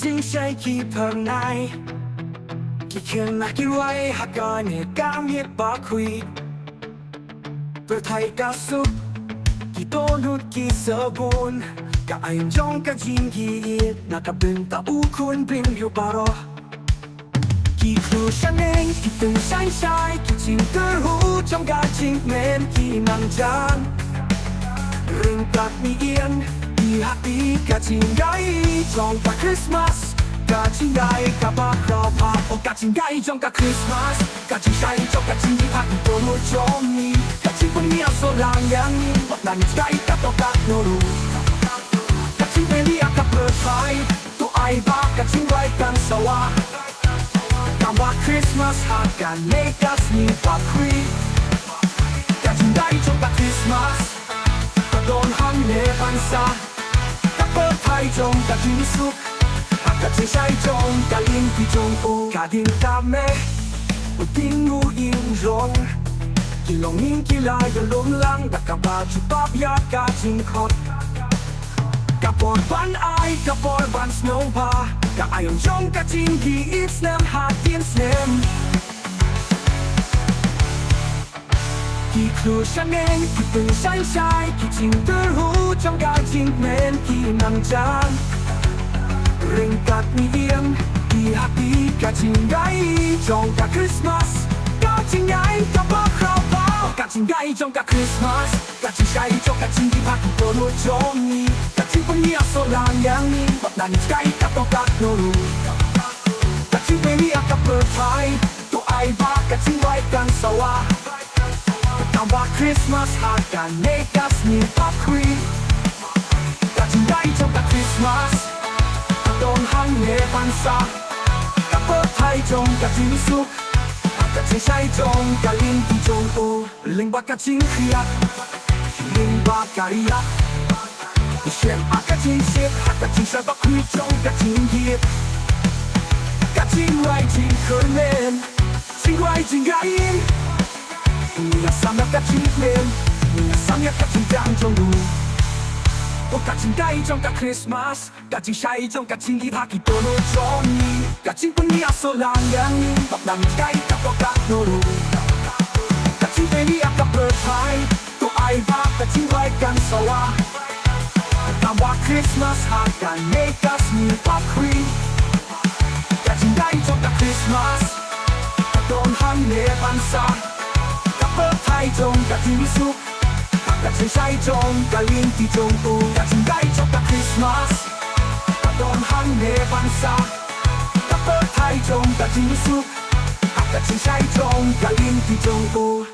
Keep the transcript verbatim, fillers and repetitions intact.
Jingshai ki phyrnai, ki khynnah ki rwai ha kane ka miet bakhuid. Pyrthei ka suk, ki dohnud ki sabun, ka aiom jong ka jingïeit na ka bynta u khun briew baroh. Ki khlur shaneng, ki tyngshaiñ shai, ki jingkyrhuh jong ka jingkmen ki nang jan. Ryngkat miet, ki hap ïa ka jingïaid jong ka Christmas. Ka jingïaid kaba khraw bha, oh ka jingïaid jong ka Christmas. Ka jingshai jong ka jingïeit ha ki dohnud jong ngi. Ka jingpynïasoh lang ïa ngi, wat la ngi jngai katto katno ruh. Ka jingpynïaid ka pyrthei, to ai ba ka jingïaid kan sawa. Tangba Christmas ha kane ka sngi bakhuid. Ka jingïaid jong ka Christmas, ka don hangne ban sah. Ka pyrthei jong ka jingsuk, ha ka jingshai jong ka lynti jong u. Ka ding ka meh, u ding u im jong. Ki longïing ki la ïalum lang, da kaba jubab ïa ka jingkhot. Ka bor ban ai, ka bor ban sngewbha, ka aiom jong ka jingïeit snem hadien snem. Ki khlur shaneng, ki tyngshaiñ shai, ki jingkyrhuh jong ka jingkmen ki nang jan. Ryngkat miet, ki hap ïa ka jingïaid jong ka Christmas. Ka jingïaid kaba khraw bha, ka jingïaid jong ka Christmas. Ka jingshai jong ka jingïeit ha ki dohnud jong ngi. Ka jingpynïasoh lang ïa ngi, wat la ngi jngai katto katno ruh. Ka jingpynïaid ka pyrthei, to ai ba ka jingïaid kan sawa. Tangba Christmas ha kane ka sngi bakhuid. Ka jingïaid jong ka Christmas, ka don hangne ban sah. Ka pyrthei jong ka jingsuk, ha ka jingshai jong ka lynti jong u. Lyngba ka jingkyrkhu, lyngba ka riak, shem ha ka jingshit, ha ka jingshai bakhuid jong ka jingïeit. Ka jingrwai jingkyrmen, jingrwai jingïaid. Ngi ïasam ïa ka jingkmen, ngi ïasam ïa ka jingdang jong u. Oh ka jingïaid jong ka Christmas, ka jingshai jong ka jingïeit ha ki dohnud jong ngi. Ka jingpynïasoh lang ïa ngi, wat la ngi jngai katto katno ruh. Ka jingpynïaid ka pyrthei, to ai ba ka jingïaid kan sawa. Tangba Christmas ha kane ka sngi bakhuid. Ka jingïaid jong ka Christmas, ka don hangne ban sah. Ka pyrthei jong ka jingsuk, ha ka jingshai jong ka lynti jong u. Ka jingïaid jong ka Christmas, ka don hangne ban sah. Ka pyrthei jong ka jingsuk, ha ka jingshai jong ka lynti jong u.